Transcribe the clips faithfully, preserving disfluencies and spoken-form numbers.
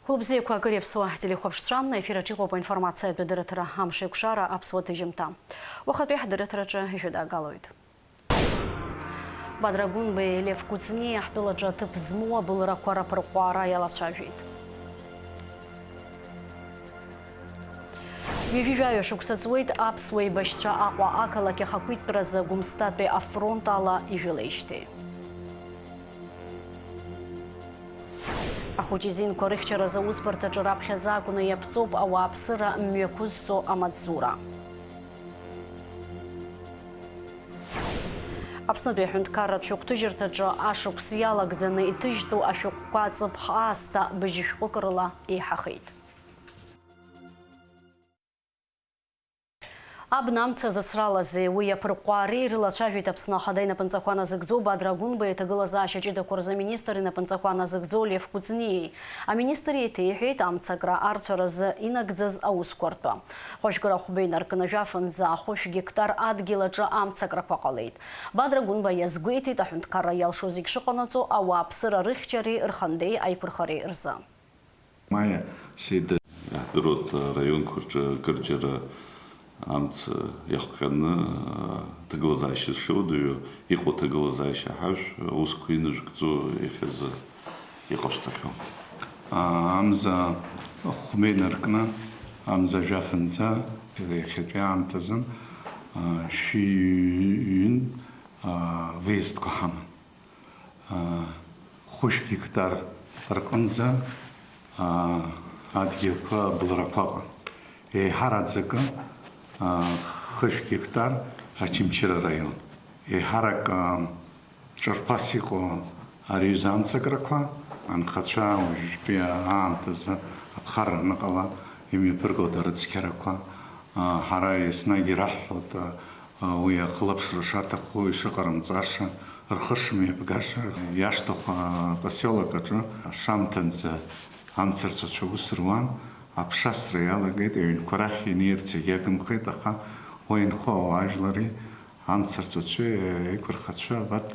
Хәылбзиақәа, акыр иаԥсуа ҳтелехәаԥшцәа, аефир аҿы иҟоуп аинформациатә адырраҭара Амшеиқәшара аԥсуа ҭыжьымҭа. Уахатәи ҳдырраҭараҿы ижәҩа даагалоит. Бадра Гәынбеи Лев Кәыҵниеи ҳтәылаҿы аҭыԥ змоу абылрақәа раԥырҟәаара иалацәажәеит. Ҩажәи жәаҩа шықәса ҵуеит аԥсуа еибашьцәа Аҟәа ақалақь ахақәиҭтәразы Гәымсҭатәи афронт ала ижәылеижьҭеи. Ахәыҷы изинқәа рыхьчаразы аусбарҭаҿы раԥхьаӡа акәны иаԥҵоуп ауааԥсыра мҩақәызҵо амаҵзура. Аԥснытәи аҳәынҭқарратә шәҟәҭыжьырҭаҿы ашықәс иалагӡаны иҭыжьтәу ашәҟәқәа ҵыԥх аасҭа быжьшәҟәык рыла еиҳахеит. Абна амца зыцралазеи, уи аԥырҟәаареи рылацәажәеит Аԥсны Ахада инапынҵақәа назыгӡо Бадра Гәынбеи аҭагылазаашьа ҷыдақәа рзы аминистр инапынҵақәа назыгӡо Лев Кәыҵниеи. Аминистр еиҭеиҳәеит амцакра арцәаразы инагӡаз аусқәа ртәы. Хәажәкыра хәба инаркны жәафынӡа хәышә гектар адгьыл аҿы амцакрақәа ҟалеит. Бадра Гәынба иазгәеиҭеит аҳәынҭқарра иалшо зегь шыҟанаҵо ауааԥсыра рыхьчареи рхандеи аиқәырхареи рзы. Маиа Сеида. Иаҳдыруеит, араионқәа рҿы акырџьара амца иахҟьаны, аҭагылазаашьа шеиуадаҩу, иҟоу аҭагылазаашьа ҳажә, аусқәа инажәгӡо иахьазы иҟашәҵахьоу. Амза хәба инаркны, амза жәафынӡа, иахьатәи аамҭазын, шәи ҩын, выездқәа ҳаман. Хәышә гектар рҟынӡа адгьылқәа, абылрақәа ыҟан. Еиҳараӡакы хышә гектар Очамчыра араион. Еиҳарак ҿырԥас иҟоу ари аҩыза амцакрақәа, анхацәа уажәтәи аамҭазы аԥхарра аныҟала имҩаԥыргоит арыцқьарақәа. Ҳара еснагь ираҳҳәоит, уи ахылаԥшра шаҭаху, ишыҟарымҵаша, рхы шымҩаԥгаша. Иашҭахә апосиолок аҿы ашамҭанӡа амцарцәацәа аус руан, аԥшасра иалагеит, аҩнқәа рахь инеирц иагьагымхеит, аха уа инхо ауаажәлари амцарцәацәеи аиқәырхацәа абарҭ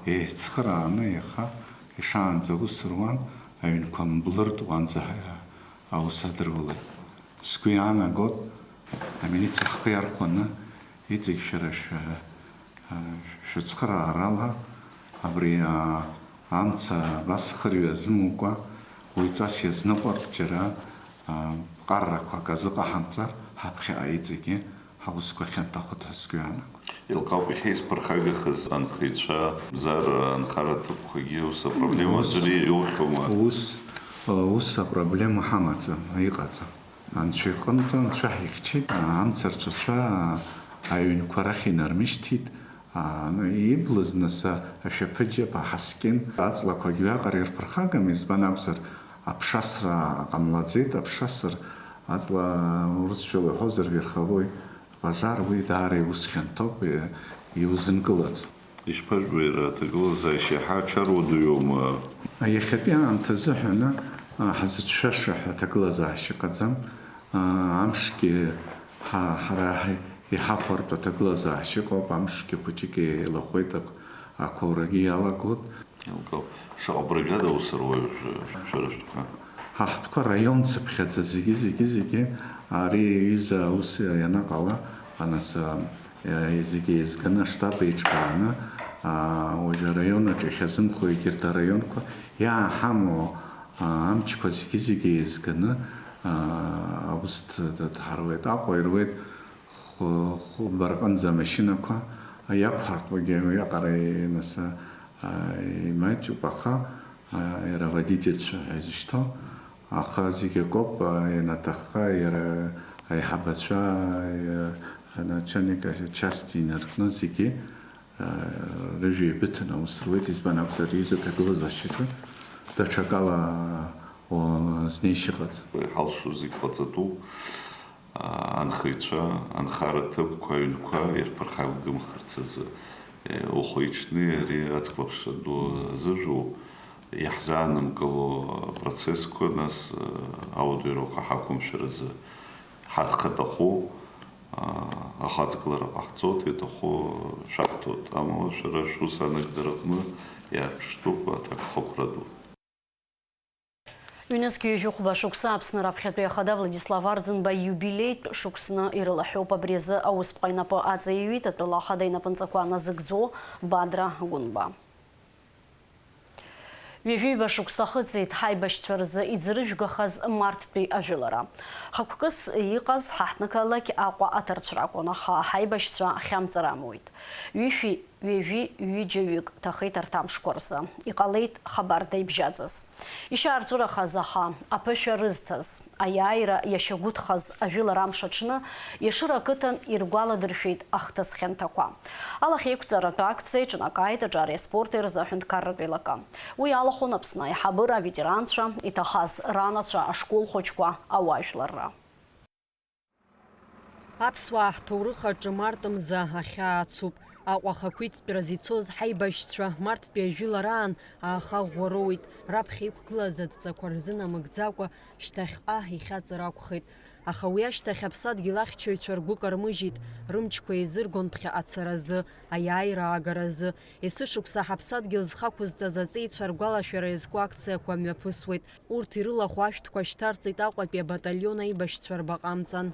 еицхырааны иаха ишаанӡа аус руан, аҩнқәа мблыртә уанӡа аус адырулеит. Сгәы иаанагоит, амилициа ҳхы иархәаны, иҵегь шәара шәа-, шәыцхыраарала абри, а, амца абас хырҩа азымукәа, уаҩҵас иазныҟәартә џьара, а, ҟаррақәак азыҟаҳамҵар, ҳаԥхьаҟа иҵегьы ҳаусқәа хьанҭахоит ҳәа сгәы иаанагоит. Еилкаауп, иахьа изԥырхагахаз анхаҩцәа, Бзар анхара ҭыԥқәагьы ус апроблема Ус, аӡәыр иоухьоума? Ус, ус апроблема ҳамаӡам, иҟаӡам. Анцәа иҟынтә, Анцәа ҳихьчеит, амцарцәацәа аҩнқәа рахь инармышьҭит, а, ну, иблыз нас ашәаԥыџьаԥ, аҳаскьын, аҵлақәагь уиаҟара ирԥырхагам, избан акәзар, аԥшасра ҟамлаӡеит, аԥшасыр, аҵла урысшәала иҳәозар, верховой пожар, уи даара иус хьанҭоуп, и-, иузынкылаӡом. Ишԥажәбеи, ара аҭагылазаашьа иаҳа аҽаруадаҩума? Иахьатәи аамҭазы ҳәаны, а, ҳазыцәшәаша ҳәа аҭагылазаашьа ыҟаӡам. А, амшгьы ҳа-, ҳара ҳа-, иҳахәартә аҭагылазаашьа ыҟоуп, амшгьы хәыҷык еилахәеит, ак-, ақәоурагьы иалагоит. Еилкаауп. Шаҟа быржәада аус руеи шәара шәтәқәа? Ҳа ҳтәқәа раион цыԥхьаӡа зегьы, зегьы, зегьы ари аҩыза аус ианаҟала, анас, а, зегьы еизганы аштаб еиҿкааны, а, уажәы араион аҿы иахьазымхо егьырҭ араионқәа иааҳамоу, а, амчқәа зегьы, зегьы еизганы, а, аус д-, д-, дҳаруеит. Аҟәа ируеит, хә-, хәба рҟынӡа амашьынақәа иақәҳартуагьы уиаҟара, нас, а, имаҷуп, аха, а, иара аводительцәа ҳәа изышьҭоу, аха зегь акоуп, а, ианаҭахха, иара аиҳабацәа, а, аначальник, а, части инаркны зегьы, а, рыжәҩа еибыҭаны аус руеит, избан акәзар, иҩыза аҭагылазаашьаҿы даҽакала, о, знеишьа ыҟаӡам. Иҳалшо зегь ҟаҵатәуп. Анхаҩцәа, анхара ҭыԥқәа, аҩнқәа ирԥырхагамхарц азы, е, ухәы-иҽни ари аҵхлаԥшра ду азыжәу, иаҳзаанымкыло апроцессқәа, нас, е, ауадаҩрақәа ҳақәымшәаразы ҳархаҭаху, а, ахаҵгылара ҟаҳҵоит, иаҭаху шәаҳҭоит. Амала шәара шәус анагӡараҟны иаарԥштәуп аҭакԥхықәра ду. Ҩнызқь ҩажәи хәба шықәса Аԥсны раԥхьатәи ахада Владислав Арӡынба ииубилеитә шықәсны ирылаҳәоуп. Абри азы аусԥҟа инапы аҵаиҩит атәыла ахада инапынҵақәа назыгӡо Бадра Гәынба. Ҩажәи ҩба шықәса ахыҵит ҳаибашьцәа рзы иӡырыжәгахаз Марттәи ажәылара. Хықәкыс иҟаз ҳаҳҭнықалақь Аҟәа аҭарцә ракәын, аха ҳаибашьцәа хьамҵыр амуит. Ҩышәи ҩажәи ҩыџьа ҩык ҭахеит арҭ амшқәа рзы. Иҟалеит хабарда ибжьаӡыз. Ишьаарҵәырахаз, аха аԥышәа рызҭаз, аиааира иашьагәыҭхаз ажәылара амш аҽны Ешыра ақыҭан иргәаладыршәеит ахҭыс хьанҭақәа. Алахьеиқәҵаратә акциа иҿнакааит аҿареи аспорти рзы аҳәынҭқарратә еилакы. Уи алахәын Аԥсны аиҳабыра аветеранцәа, иҭахаз ранацәа, ашкол хәыҷқәа, ауаажәларра. Аԥсуаа ҳҭоурых аҿы март мза ахьаа ацуп. Аҟәа ахақәиҭтәраз ицоз ҳаибашьцәа марттәи ажәылараан ааха ӷәӷәа роуит, раԥхьа иқәгылаз адҵақәа рзынамыгӡакәа шьҭахьҟа ихьаҵыр акәхеит. Аха уи ашьҭахь аԥсадгьыл ахьчаҩцәа ргәы кармыжьит, рымчқәа еизыргон ԥхьаҟа ацаразы, аиааира аагаразы. Есышықәса ҳаԥсадгьыл зхақәызҵаз аҵеицәа ргәалашәара иазку акциақәа мҩаԥысуеит. Урҭ ирылахәу ашәҭқәа шьҭарҵеит Аҟәатәи абаталион аибашьцәа рбаҟа амҵан.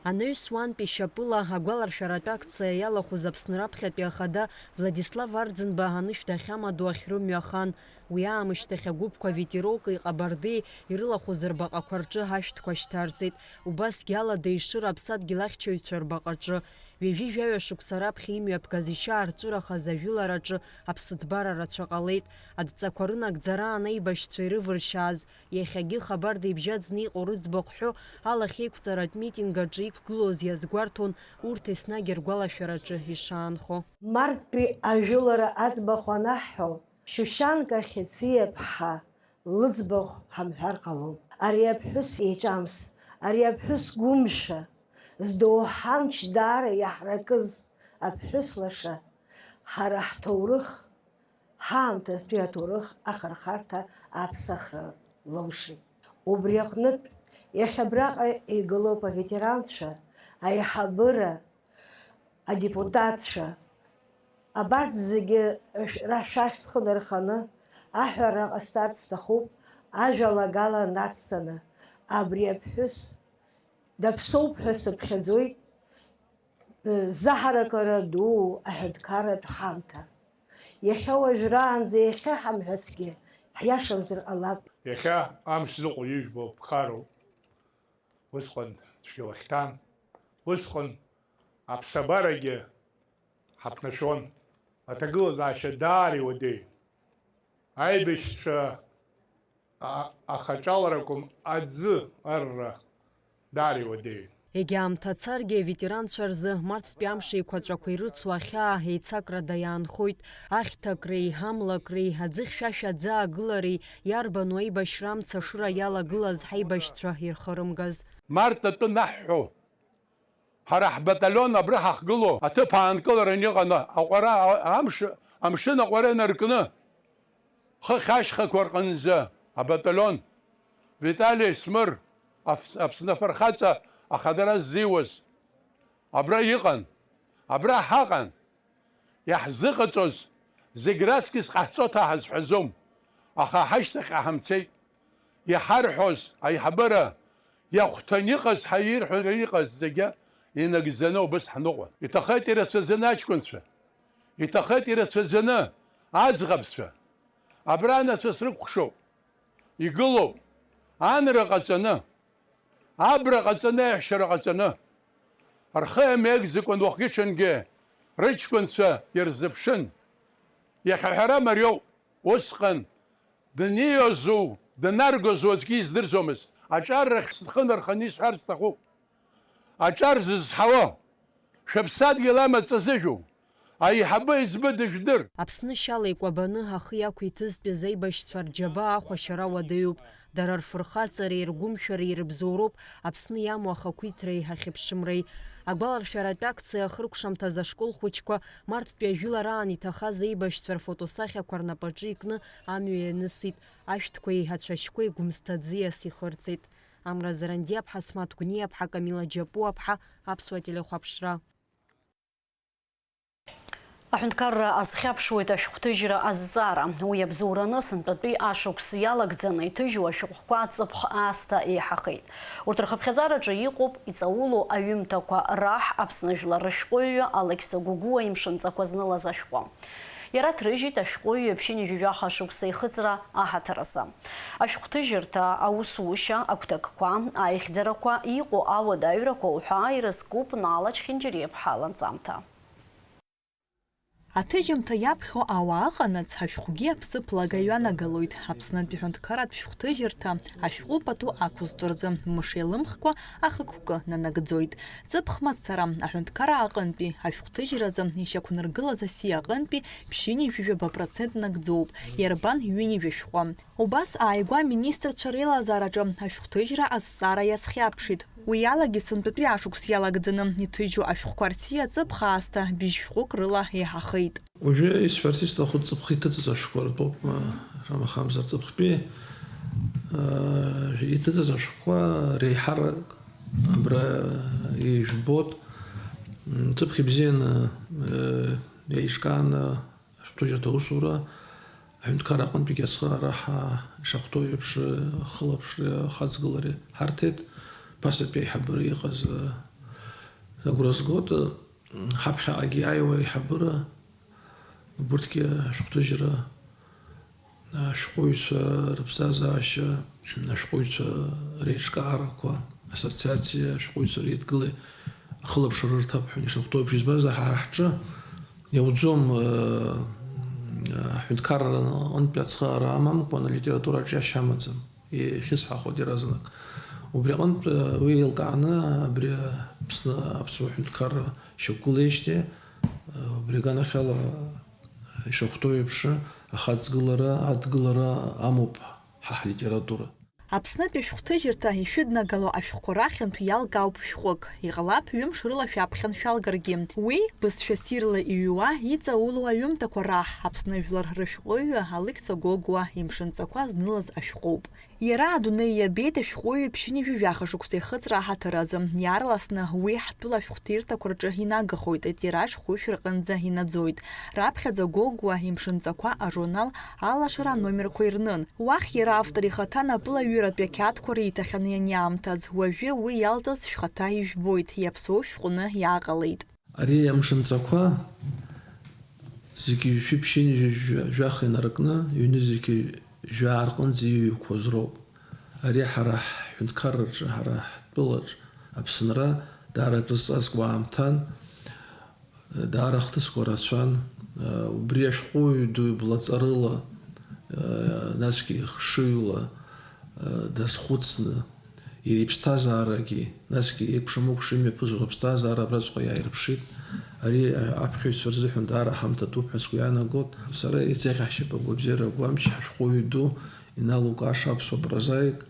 Анаҩс уантәи шьапыла агәаларшәаратә акциа иалахәыз Аԥсны раԥхьатәи ахада Владислав Арӡынба анышә дахьамадоу ахь рымҩа ахан. Уи аамышьҭахь агәыԥқәа ветерокеи ҟабардеи ирылахәыз рбаҟақәа рҿы ашәҭқәа шьҭарҵеит. Убасгьы Алада Ешыра аԥсадгьыл ахьчаҩцәа рбаҟаҿы, ҩажәи жәаҩа шықәса раԥхьа имҩаԥгаз ишьаарҵәырахаз ажәылараҿы аԥсыҭбара рацәа ҟалеит. Адҵақәа рынагӡараан аибашьцәа ирывыршьааз, иахьагьы хабарда ибжьаӡны иҟоу рыӡбахә ҳәо алахьеиқәҵаратә митинг аҿы иқәгылоз иазгәарҭон урҭ еснагь ргәалашәараҿы ишаанхо. Марттәи ажәылара аӡбахә анаҳҳәо, Шьушьанка Хьециаԥҳа лыӡбахә ҳамҳәар ҟалоит. Ари аԥҳәыс еиҿамс, ари аԥҳәыс гәымшәа, здоуҳа амч даара иаҳракыз аԥҳәыс лаша, ҳара ҳҭоурых, ҳаамҭазтәи аҭоурых ахырхарҭа аԥсахра лылшеит. Убри аҟнытә, иахьа абраҟа игылоуп аветеранцәа, аиҳабыра, адепутатцәа, абарҭ зегьы шә-, ра-, шәахь схы нарханы аҳәара ҟасҵарц сҭахуп, ажәалагала нацҵаны, абри аԥҳәыс даԥсоуп ҳәа сыԥхьаӡоит, заҳаракыра ду аҳәынҭқарратә ҳамҭа. Иахьа уажәраанӡа иахьа ҳамҳәацгьы, ҳиашамзар ҟалап. Иахьа амш зыҟоу ижәбо ԥхароуп. Усҟан цәгьа уахьҭан, усҟан аԥсабарагьы ҳаԥнашәон. Аҭагылазаашьа даара иуадаҩын. Аибашьцәа а-, ахаҿаларақәа аӡы арра даара иуадаҩын. Егьа аамҭа царгьы, аветеранцәа рзы марттәи амш еиқәаҵәақәа ирыцу ахьаа еицакрада иаанхоит. Ахьҭакреи, амлакреи, аӡы хьшәашәа аӡы аагылареи иарбану аибашьра амца ашыра иалагылаз ҳаибашьцәа ирхырымгаз? Март атәы наҳҳәо, ҳара ҳбаталион абра ҳахгылоу аҭыԥ аанкыларан иҟан аҟәара, амш, амшын аҟәара инаркны, хыхь ашьхақәа рҟынӡа абаталион, Витали Смыр, Аф-, Аԥсны афырхаҵа ахадара ззиуаз, абра иҟан, абра ҳаҟан. Иаҳзыҟаҵоз зегь раҵкыс ҟаҳҵо ҳәа ҳазҳәаӡом, аха ҳашьҭахьҟа ҳамцеит. Иҳарҳәоз аиҳабыра иахәҭан иҟаз, ҳаирҳәара иҟаз зегьы инагӡаны убыс ҳныҟәон. Иҭахеит ирацәаӡаны аҷкәынцәа, иҭахеит ирацәаӡаны аӡӷабцәа. Абра анацәа срыкәхшоуп. Игылоуп анра ҟаҵаны, абра ҟаҵаны, аиаҳәшьара ҟаҵаны, рхы иамеигӡакәан уахгьы-ҽынгьы рыҷкәынцәа ирзыԥшын. Иахьа ҳәара мариоуп, усҟан дниозу, днаргозу аӡәгьы издырӡомызт. Аҿар рахь схы нарханы исҳәар сҭахуп. Аҿар зызҳауа, шәыԥсадгьыл амаҵ азыжәу, аиҳабы аиҵбы дыжәдыр! Аԥсны шьала икәабаны ахы иақәиҭызтәыз аибашьцәа рџьабаа ахәашьара уадаҩуп. Дара рфырхаҵареи ргәымшәареи ирыбзоуроуп Аԥсны иамоу ахақәиҭреи ахьыԥшымреи. Агәаларшәаратә акциа ахыркәшамҭаз ашкол хәыҷқәа марттәи ажәылараан иҭахаз аибашьцәа рфотосахьақәа рнапаҿы икны амҩа ианысит, ашәҭқәеи ацәашьқәеи гәымсҭа ӡиас ихырҵеит. Амра Зарандиаԥҳа, Смаҭ Гәниаԥҳа, Камила Џьапуаԥҳа, Аԥсуа телехәаԥшра. Аҳәынҭқарра азхьаԥшуеит ашәҟәҭыжьра азҵаара. Уи абзоураны сынтәатәи ашықәс иалагӡаны иҭыжьу ашәҟәқәа ҵыԥх аасҭа еиҳахеит. Урҭ рхыԥхьаӡараҿы иҟоуп иҵаулоу аҩымҭақәа раҳ Аԥсны жәлар рышәҟәыҩҩы Алықьса Гәыгәуа имшынҵақәа знылаз ашәҟәы. Иара ҭрыжьит ашәҟәыҩҩы ԥшьынҩажәи жәаха шықәса ихыҵра аҳаҭыр азы. Ашәҟәҭыжьырҭа аусушьа, агәҭакқәа, аихьӡарақәа, иҟоу ауадаҩрақәа уҳәа ирызкуп Нала Чхинџьариаԥҳа ланҵамҭа. Аҭыжьымҭа иаԥхьо ауаа ыҟанаҵ, ашәҟәгьы аԥсыԥ лага иҩанагалоит. Аԥснынтәи ҳәынҭқарратә шәҟәҭыжьырҭа ашәҟәы пату ақәызҵо рзы мыш еилымхкәа ахықәкы нанагӡоит. Ҵыԥх мацара, аҳәынҭқарра аҟынтәи ашәҟәҭыжьразы ишьақәнаргылаз асиа аҟынтәи ԥшьынҩажәи жәаба процент нагӡоуп, иарбан ҩынҩажәи шәҟәы. Убас ааигәа аминистрцәа реилазаараҿы ашәҟәҭыжьра азҵаара иазхьаԥшит. Уи алагьы сынтәатәи ашықәс иалагӡаны иҭыжьу ашәҟәқәа рсиа ҵыԥх аасҭа быжь шәҟәык рыла еиҳахеит. Уажәы исҳәарц исҭаху ҵыԥх иҭыҵыз ашәҟәқәа ртәоуп, ма, шамахамзар ҵыԥхтәи, а, иҭыҵыз ашәҟәқәа реиҳарак абра ижәбоит. М, ҵыԥх ибзианы, э, еиҿкааны ашәҟәҭыжьырҭа аусура аҳәынҭқарра аҟынтәигьы ацхыраара ҳа-, ишахәҭоу еиԥш, ахылаԥшреи ахаҵгылареи ҳарҭеит. Ԥасатәи аиҳабыра иҟаз, э, агәра згоит, э, ҳаԥхьаҟагьы иааиуа аиҳабыра, убырҭгьы ашәҟәҭыжьра, ашәҟәыҩҩцәа рыԥсҭазаашьа, ашәҟәыҩҩцәа реиҿкаарақәа, ассоциациа ашәҟәыҩҩцәа реидгылеи ахылаԥшра рырҭап ҳәа ишахәҭоу еиԥш, избанзар, ҳара ҳҿы иауӡом, э, аҳәынҭқарра аҟынтәи ацхыраара амамкәан алитератураҿ иашьа амаӡам, ихьысҳахоит иаразнак. Убри аҟынтә, э, уи еилкааны абри Аԥсны аԥсуа ҳәынҭқарра шьақәгылеижьҭеи, э, убри аганахьала ишахәҭоу еиԥш, ахаҵгылара, адгылара амоуп ҳа ҳлитература. Аԥснытәи ашәҟәҭыжьырҭа ишәыднагало ашәҟәқәа рахьынтә иалкаауп шәҟәык. Иҟалап, ҩымш рыла шәаԥхьан шәалгаргьы. Уи, бызшәа ссирла иҩуа, иҵаулоу аҩымҭақәа раҳ, Аԥсны жәлар рышәҟәыҩҩы Алықьса Гогәуа имшынҵақәа знылаз ашәҟәоуп. Иара адунеи иабеит ашәҟәыҩҩы ԥшьынҩажәи жәаха шықәса ихыҵра аҳаҭыр азы. Иаарласны уи ҳтәыла ашәҟәҭирҭақәа рҿы инагахоит, атираж хәышә рҟынӡа инаӡоит. Раԥхьаӡа Гогәуа имшынҵақәа ажурнал Алашара аномерқәа ирнын. Уахь иара автор ихаҭа напыла аҩыратәи ақьаадқәа риҭахьан ианиаамҭаз. Уажәы уи иалҵыз шәхаҭа ижәбоит, иаԥсоу шәҟәны иааҟалеит. Ари амшынҵақәа зегьы шәи ԥшьынҩажәи жәаха инаркны, ҩны зегьы жәаа рҟынӡа иҩеиқәоз роуп. Ари ҳара ҳҳәынҭқарраҿы, ҳара ҳтәылаҿ Аԥсынра даара акрызҵазкуа аамҭан, даара ахҭысқәа рацәан. Убри ашәҟәыҩҩы ду иблаҵарыла, насгьы хшыҩла дазхәыцны, иара иԥсҭазаарагьы, насгьы еикәша-мыкәша имҩаԥызго аԥсҭазаара абраҵәҟьа иааирԥшит. Ари аԥхьаҩцәа рзыҳәан даара ҳамҭа ҭоуп ҳәа сгәы иаанагоит. Сара исзеиӷьасшьап агәабзиара агәамч ҳашәҟәыҩҩы ду, Инал Лукаша, аԥсуа прозаик,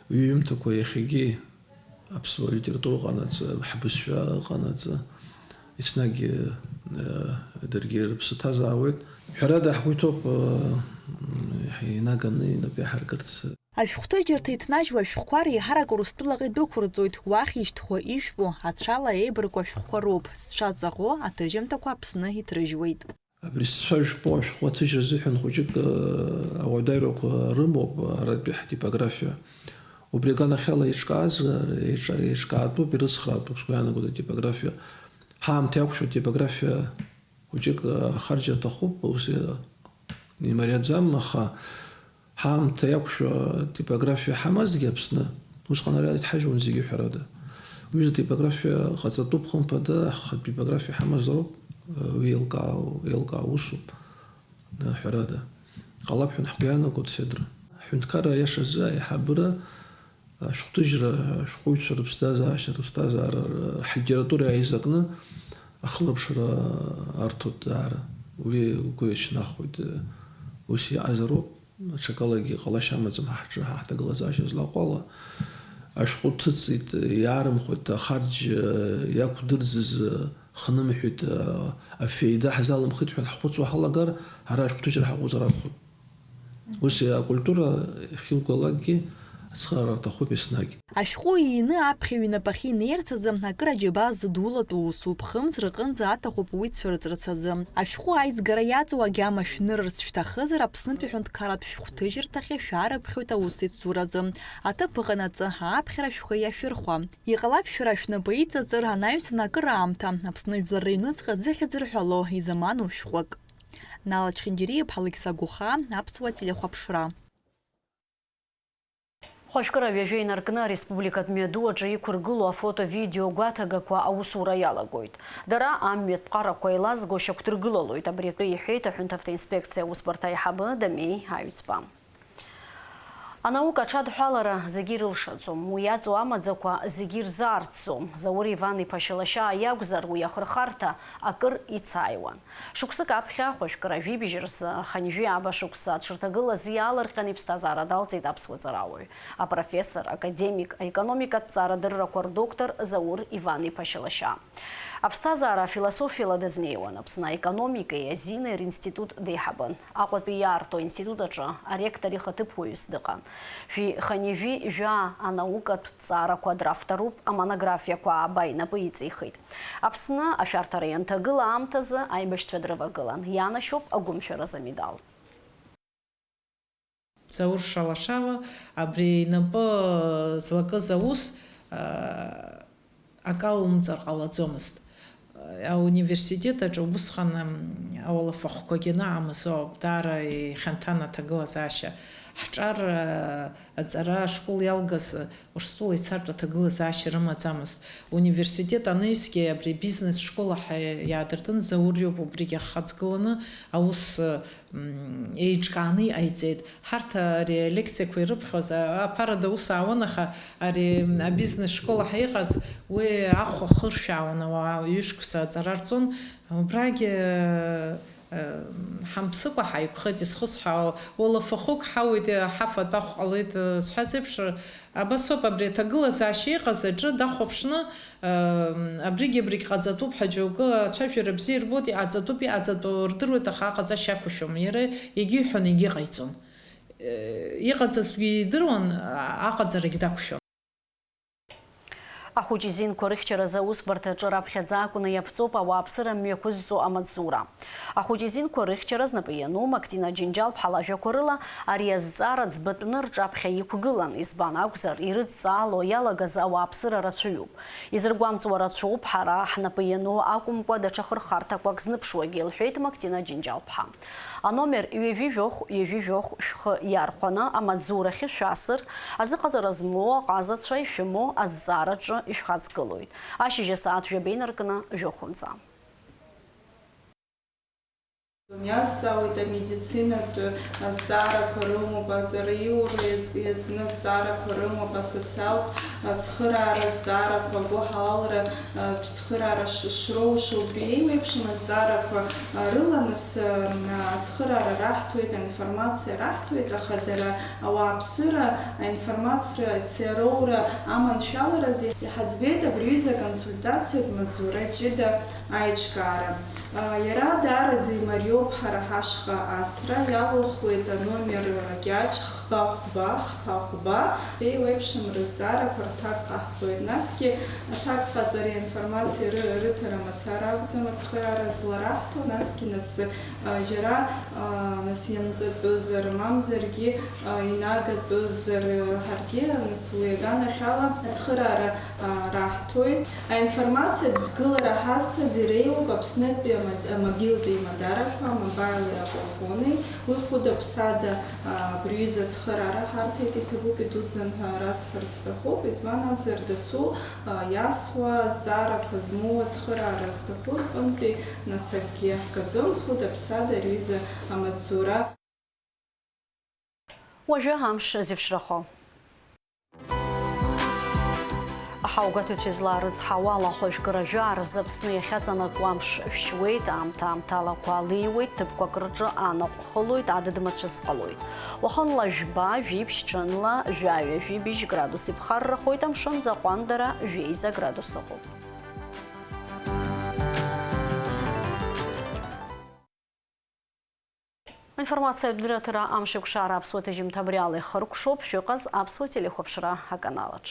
иҩымҭақәа иахьагьы аԥсуа литература ыҟанаҵы, ҳбызшәа ыҟанаҵы, еснагь, э, даргьы рыԥсы ҭазаауеит. Ҳәарада, ҳгәы иҭоуп, э, инаганы инапы иаҳаркырц. Ашәҟәҭыжьырҭа иҭнажьуа ашәҟәқәа реиҳарак Урыстәылаҟа идәықәырҵоит, уахь ишьҭхәа ижәпо, ацәала еибарку ашәҟәқәа роуп, зцәа ҵаӷоу аҭыжьымҭақәа Аԥсны иҭрыжьуеит. Абри сцәа жәпо ашәҟәы аҭыжьра азыҳәан хәыҷык, э, ауадаҩрақәа рымоуп, э, аратәи ҳтипографиа. Убри аганахьала еиҿкааз, еиҿ-, еиҿкаатәуп, ирыцхраатәуп, сгәы иаанагоит атипографиа. Ҳаамҭа иақәшәо атипографиа хәыҷык, э, ахарџь аҭахуп, ус, э, имариаӡам, аха ҳаамҭа иақәшәо атипографиа ҳамазҭгьы Аԥсны, усҟан ара иҭҳажьуан зегьы, ҳәарада. Уҩыза атипографиа ҟаҵатәуп, хымԥада, аха атипографиа ҳамазароуп, уи еилкаау, еилкаау усуп, ҳәарада. Ҟалап ҳәа ҳгәы иаанагоит, Седра. Аҳәынҭқарра аиашазы аиҳабыра ашәҟәҭыжьра, ашәҟәыҩҩцәа рыԥсҭазаашьа, рыԥсҭазаара, ҳлитература иааизакны ахылаԥшра арҭоит даара. Уи угәы иаҿнахуеит, ус иҟазароуп, ҽакалагьы ҟалашьа амаӡам ҳа ҳҿы, ҳа ҳҭагылазаашьа злаҟоу ала. Ашәҟәы ҭыҵит, иаарымхәеит, ахарџь иақәдырӡыз хнымҳәит, афеида ҳзалымхит ҳәа ҳхәыцуа ҳалагар, ҳара ашәҟәҭыжьра ҳаҟәыҵыр акәхоит. Ус акультура ахьугалакгьы, Ацхыраара аҭахуп еснагь. Ашәҟәы иины аԥхьаҩ инапахьы инеирц азы акыр аџьабаа зыдулатәу усуп, хымз рҟынӡа аҭахуп уи цәырҵырц азы. Ашәҟәы аизгара иаҵоу агьама шәнырырц шәҭахызар, Аԥснытәи аҳәынҭқарратә шәҟәҭыжьырҭахьы шәаарыԥхьоит аусеицуразы. Аҭыԥ ыҟанаҵы, ааԥхьара шәхы иашәырхәа. Иҟалап шәара шәнапы иҵаҵыр, анаҩсан акыр аамҭа, Аԥсны жәлар рыҩнуҵҟа зыхьӡ рҳәало изаману шәҟәык. Нала Чхиндириа-иԥҳа Алықьса Гәыхаа, Аԥсуа телехәаԥшра. Хәажәкыра ҩажәа инаркны ареспубликатә мҩаду аҿы иқәыргылоу афото-видео гәаҭагақәа аусура иалагоит. Дара амҩатә ԥҟарақәа еилазго шьақәдыргылалоит, абри атәы иҳәеит аҳәынҭавтоинспекциа аусбарҭа аиҳабы Дамеи Аҩӡба. Анаука аҽадҳәалара зегьы ирылшаӡом, уи иаҵоу амаӡақәа зегьы ирзаарӡӡом. Заур Иван-иԥа Шьалашьаа иакәзар, уи ахырхарҭа акыр ицааиуан. Шықәсык аԥхьа, хәажәкыра жәибжь рзы, хынҩажәи ааба шықәса аҽырҭагылаз иаалырҟьан иԥсҭазаара далҵит аԥсуа ҵарауаҩ, апрофессор, академик, аекономикатә ҵарадыррақәа рдоктор Заур Иван-иԥа Шьалашьаа. Аԥсҭазаара афилософиала дазнеиуан, Аԥсны аекономикеи азинеи ринститут деиҳабын. Аҟәатәи иаарту аинститут аҿы аректор ихаҭыԥуаҩыс дыҟан. Жәи хынҩажәи жәаа анаукатә ҭҵаарақәа дравторуп, амонографиақәа ааба инапы иҵихит. Аԥсны ашәарҭара ианҭагыла аамҭазы аибашьцәа дрывагылан, ианашьоуп агәымшәаразы амедал. Заур Шьалашьаа абри инапы злакыз аус, а, акалымҵар ҟалаӡомызт. Ауниверситет аҿы убысҟан, ам, ауалафахәқәагьы анаамыз ауп, даара ихьанҭан аҭагылазаашьа. Ҳҿар, а, аҵара ашкол иалгаз, а, Урыстәыла ицартә аҭагылазаашьа рымаӡамызт. Университет анаҩсгьы абри бизнес школа ҳәа иаадыртын, Заур иоуп убригьы ахаҵгыланы аус, а, м, еиҿкааны иҟаиҵеит. Ҳарҭ ари алекциақәа ирыԥхьоз, а-, аԥарада аус аауан, аха ари абизнес школ ҳәа иҟаз, уи ахә ахыршәаауан, ауаа ҩышықәса аҵара рҵон. Убрагьы, э, ҳамԥсыкәа ҳаиқәхеит, исхысҳәаауа, уалафахәык ҳауит, ҳафатә ахә ҟалеит, э, сҳәаз еиԥш, абас ауп, абри аҭагылазаашьа иҟаз аҿы дахәаԥшны, Абригь-абригь ҟаҵатәуп ҳәа џьоукы ацәажәара бзиа ирбоит, иҟаҵатәуп, иҟаҵатәу рдыруеит, аха аҟаҵашьа ақәшәом. Иара егьиҳәон, егьыҟаиҵон. Иҟаҵазгьы идыруан, аҟаҵарагь дақәшәон. Ахәыҷы изинқәа рыхьчаразы аусбарҭаҿы раԥхьаӡа акәны иаԥҵоуп ауааԥсыра мҩақәызҵо амаҵзура. Ахәыҷы изинқәа рыхьчара знапы иану Мактина Џьынџьал-ԥҳа лажәақәа рыла, ари азҵаара ӡбатәны рҿаԥхьа иқәгылан, избан акәзар, ирыдҵаало иалагаз ауааԥсыра рацәаҩуп. Изыргәамҵуа рацәоуп ҳара ҳнапы иану акәымкәа даҽа хырхарҭақәак зныԥшуагьы, лҳәеит Мактина Џьынџьал-ԥҳа. Аномер ҩажәи жәохә, ҩажәи жәохә шәхы иархәаны амаҵзурахьы шәасыр, азыҟаҵара змоу аҟазацәа ишәымоу азҵаараҿы ишәхаҵгылоит. Ашьыжь асааҭ жәаба инаркны жәохәынҵа. Иазҵаауеит амедицинатә азҵаарақәа рымоуп, аҵараиура иаз-, иазкны азҵаарақәа рымоуп, асоциалтә ацхыраара азҵаарақәа, агәыҳалалра, атә цхыраара ш-, шроу, шоутәу еиуеиԥшым азҵаарақәа, а, рыла нас, а, ацхыраара раҳҭоит, аинформациа раҳҭоит, аха дара ауааԥсыра аинформациа роура аманшәаларазы иҳаӡбеит абри аҩыза аконсультациатә маҵзура ҷыда аиҿкаара. Иара даараӡа имариоуп ҳара ҳашҟа асра, иалухуеит аномер кьаҿ хԥа хәба, хԥа хәба, еиуеиԥшым рызҵаарақәа рҭак ҟаҳҵоит. Насгьы аҭак ҟаҵареи аинформациеи ры-, рыҭара мацара акәӡам ацхыраара злараҳҭо, насгьы нас, а, џьара, а, нас ианҵатәызар, мамзаргьы, а, инагатәызар, ҳаргьы нас уи аганахьала ацхыраара раҳҭоит. Аинформациатә дгылара ҳазҭаз иреиуоуп Аԥснытәи ама-, амобилтәи имадарақәа, амобаили аплафони. Уи хәыда-ԥсада, а, абри аҩыза ацхыраара ҳарҭеит, иҭабуп, идуӡӡан ҳәа расҳәарц сҭахуп, избан акәзар, дасу, а, иасуа, азҵаарақәа змоу ацхыраара зҭаху рҟынтәи нас акгьы иаҳгаӡом, хәыда-ԥсада ари аҩыза амаҵзура. Уажәы амш зеиԥшрахо. Аҳаугәаҭаҩцәа излаарыцҳауа ала, хәажәкыра жәаа рзы Аԥсны иахьаҵанакуа амш шәшьуеит, аамҭа-аамҭалақәа леиуеит, ҭыԥқәак рҿы анаҟә хылоит, адыд-мацәыс ҟалоит. Уахынла жәба, жәиԥшь, ҽынла жәаҩа-жәибжь градус иԥхаррахоит, амшын аӡы аҟәандара жәеиза градус ыҟоуп. Аинформациатә дырраҭара Амшеикәшара аԥсуа ҭыжьымҭа абри ала ихыркәшоуп, шәыҟаз аԥсуа телехәаԥшра аканалаҿ.